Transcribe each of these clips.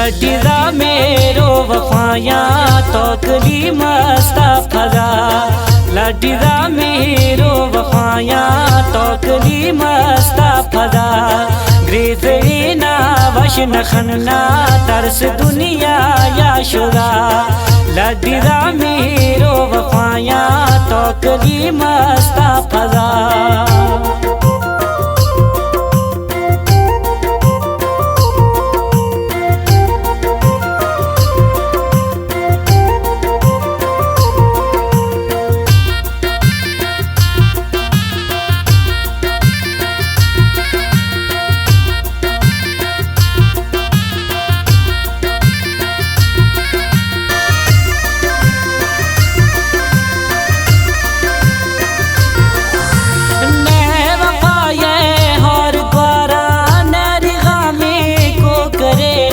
لڈی را مہر و وفایاں تو کلی مستہ پدا، لڈی را مہر و وفایاں تو کلی مستہ پدا، گریزینا وش نخنا ترس دنیا یا شدا، لڈی را مہر و وفایاں تو کلی مستہ پدا۔ نئے وفا ءِ ہور گوارا، نہ رغامیں کوکرے،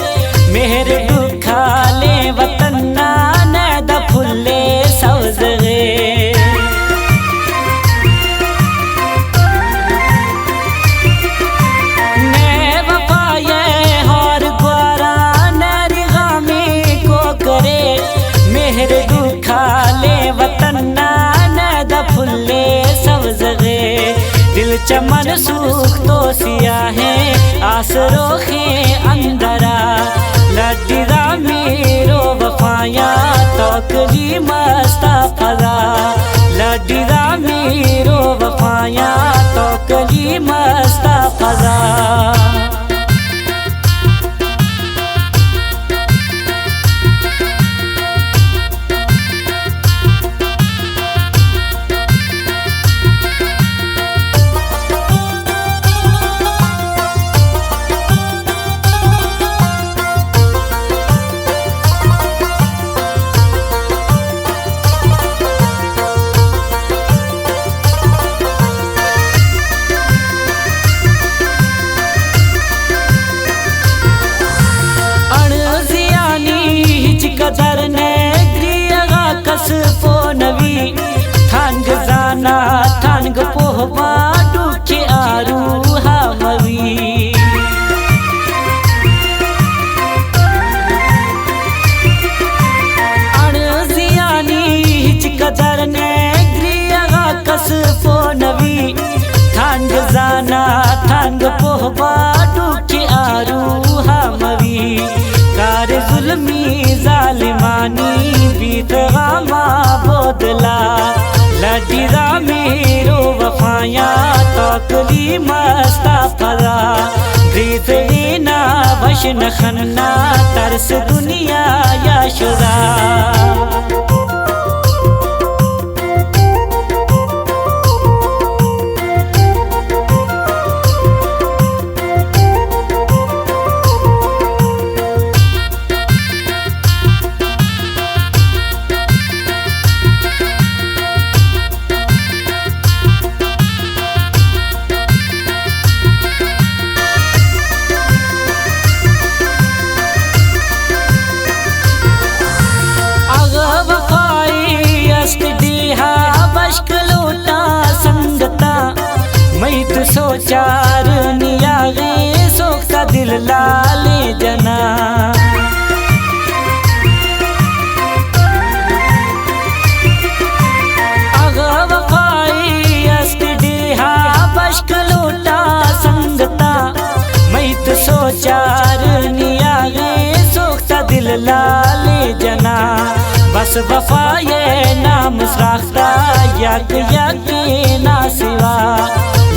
مہر ڈکھالیں وطن ءَ، نہ داں پھلے سوزغے۔ نئے وفا ءِ ہور گوارا، نہ رغامیں کوکرے، مہر ڈکھالیں وطن ءَ، نہ داں پھلے سوزغے۔ دل چمن سوخت و سیاہیں آس روخیں اندرا، لڈی را مہر و وفایاں تو کلی مستہ پدا، لڈی را مہر و وفایاں تو کلی مستہ پدا۔ اڑ زیانی ہچ قدر نہ، گریغا کس پونوی، تھنگ زانا تھنگ پوہ با، ڈوکے آروہا موی۔ اڑ زیانی ہچ قدر نہ، گریغا کس پونوی، تھنگ زانا تھنگ پوہ با، ڈوکے آروہا موی۔ کار ظلمی ظالمانی بیت غاما بودلا، لڈی را مہر و وفایاں تو کلی مستہ پدا، گریزینا وش نخنا ترس دنیا یا شدا۔ اگہ وفائی است ڈیہا بشک لوٹاں سنگتاں، مئی تو سوچار نیاغیں سوختا دل لالیں جناں۔ اگہ وفائی است ڈیہا بشک لوٹاں سنگتاں، مئی تو سوچار نیاغیں سوختا دل لالیں جناں۔ بس وفا ءِ نام سراخ را یک یکے نا سوا،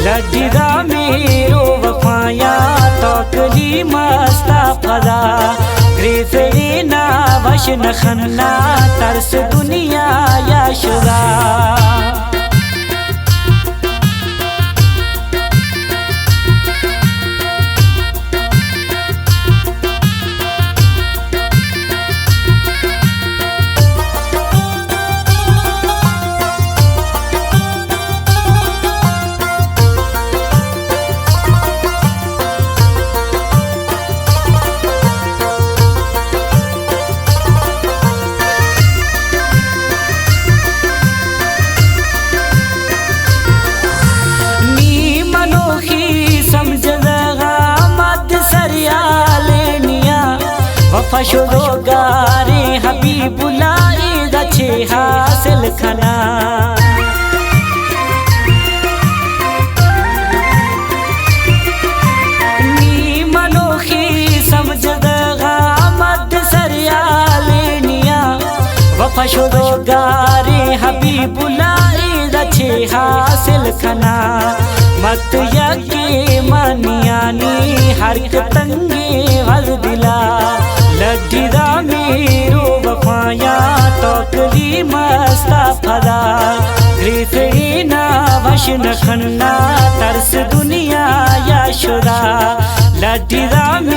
لڈی را مہر و وفایاں تو کلی مستہ پدا، گریزینا وش نخنا ترس دنیا یا شدا۔ پشو روگاریں حبیب اللہ، ادا چے حاصل کھنا؟ نی منوخی سمجھدگا مد سریالے نیا، و پشو روگاریں حبیب اللہ، ادا چے حاصل کھنا؟ مت یکے منیانی ہر تنگیں وز دلا، لڈی دامی رو وفایاں توکلی مستا پدا، گریفینا وش نخنا ترس دنیا یا شدا، لڈی دامی